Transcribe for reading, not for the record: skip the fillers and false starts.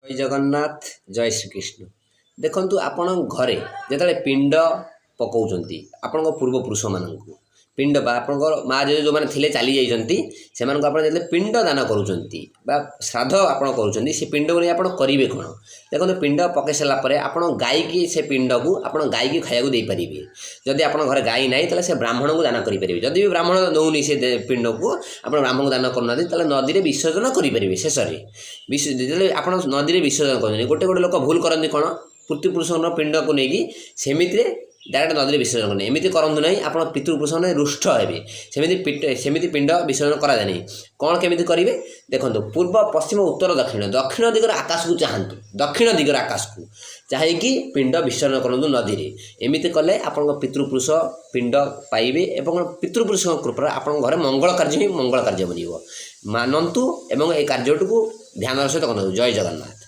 ଜୟ ଜଗନ୍ନାଥ, ଜୟ ଶ୍ରୀକୃଷ୍ଣ। ଦେଖନ୍ତୁ, ଆପଣ ଘରେ ଯେତେବେଳେ ପିଣ୍ଡ ପକାଉଛନ୍ତି, ଆପଣଙ୍କ ପୂର୍ବପୁରୁଷମାନଙ୍କୁ ପିଣ୍ଡ ବା ଆପଣଙ୍କର ମା ଜେଜେ ଯେଉଁମାନେ ଥିଲେ, ଚାଲି ଯାଇଛନ୍ତି, ସେମାନଙ୍କୁ ଆପଣ ଯେତେବେଳେ ପିଣ୍ଡ ଦାନ କରୁଛନ୍ତି ବା ଶ୍ରାଦ୍ଧ ଆପଣ କରୁଛନ୍ତି, ସେ ପିଣ୍ଡକୁ ନେଇ ଆପଣ କରିବେ କ'ଣ? ଦେଖନ୍ତୁ, ପିଣ୍ଡ ପକାଇ ସାରିଲା ପରେ ଆପଣ ଗାଈକି, ସେ ପିଣ୍ଡକୁ ଆପଣ ଗାଈକି ଖାଇବାକୁ ଦେଇପାରିବେ। ଯଦି ଆପଣଙ୍କ ଘରେ ଗାଈ ନାହିଁ, ତାହେଲେ ସେ ବ୍ରାହ୍ମଣଙ୍କୁ ଦାନ କରିପାରିବେ। ଯଦି ବି ବ୍ରାହ୍ମଣ ନେଉନି ସେ ପିଣ୍ଡକୁ, ଆପଣ ବ୍ରାହ୍ମଣକୁ ଦାନ କରୁନାହାନ୍ତି, ତାହେଲେ ନଦୀରେ ବିସର୍ଜନ କରିପାରିବେ। ଶେଷରେ ଯେତେବେଳେ ଆପଣ ନଦୀରେ ବିସର୍ଜନ କରୁଛନ୍ତି, ଗୋଟେ ଗୋଟେ ଲୋକ ଭୁଲ କରନ୍ତି କ'ଣ? ପିତୃପୁରୁଷଙ୍କର ପିଣ୍ଡକୁ ନେଇକି ସେମିତିରେ ଡାଇରେକ୍ଟ ନଦୀରେ ବିସର୍ଜନ କରନ୍ତି। ଏମିତି କରନ୍ତୁ ନାହିଁ, ଆପଣ ପିତୃପୁରୁଷମାନେ ରୁଷ୍ଟ ହେବେ। ସେମିତି ପିଣ୍ଡ ବିସର୍ଜନ କରାଯାଏ ନାହିଁ। କ'ଣ କେମିତି କରିବେ ଦେଖନ୍ତୁ। ପୂର୍ବ, ପଶ୍ଚିମ, ଉତ୍ତର, ଦକ୍ଷିଣ, ଦକ୍ଷିଣ ଦିଗର ଆକାଶକୁ ଚାହାନ୍ତୁ। ଦକ୍ଷିଣ ଦିଗର ଆକାଶକୁ ଚାହିଁକି ପିଣ୍ଡ ବିସର୍ଜନ କରନ୍ତୁ ନଦୀରେ। ଏମିତି କଲେ ଆପଣଙ୍କ ପିତୃପୁରୁଷ ପିଣ୍ଡ ପାଇବେ ଏବଂ ପିତୃପୁରୁଷଙ୍କ କୃପାରେ ଆପଣଙ୍କ ଘରେ ମଙ୍ଗଳ କାର୍ଯ୍ୟ ହିଁ ମଙ୍ଗଳ କାର୍ଯ୍ୟ ବନିବ। ମାନନ୍ତୁ ଏବଂ ଏ କାର୍ଯ୍ୟଟିକୁ ଧ୍ୟାନର ସହିତ କରନ୍ତୁ। ଜୟ ଜଗନ୍ନାଥ।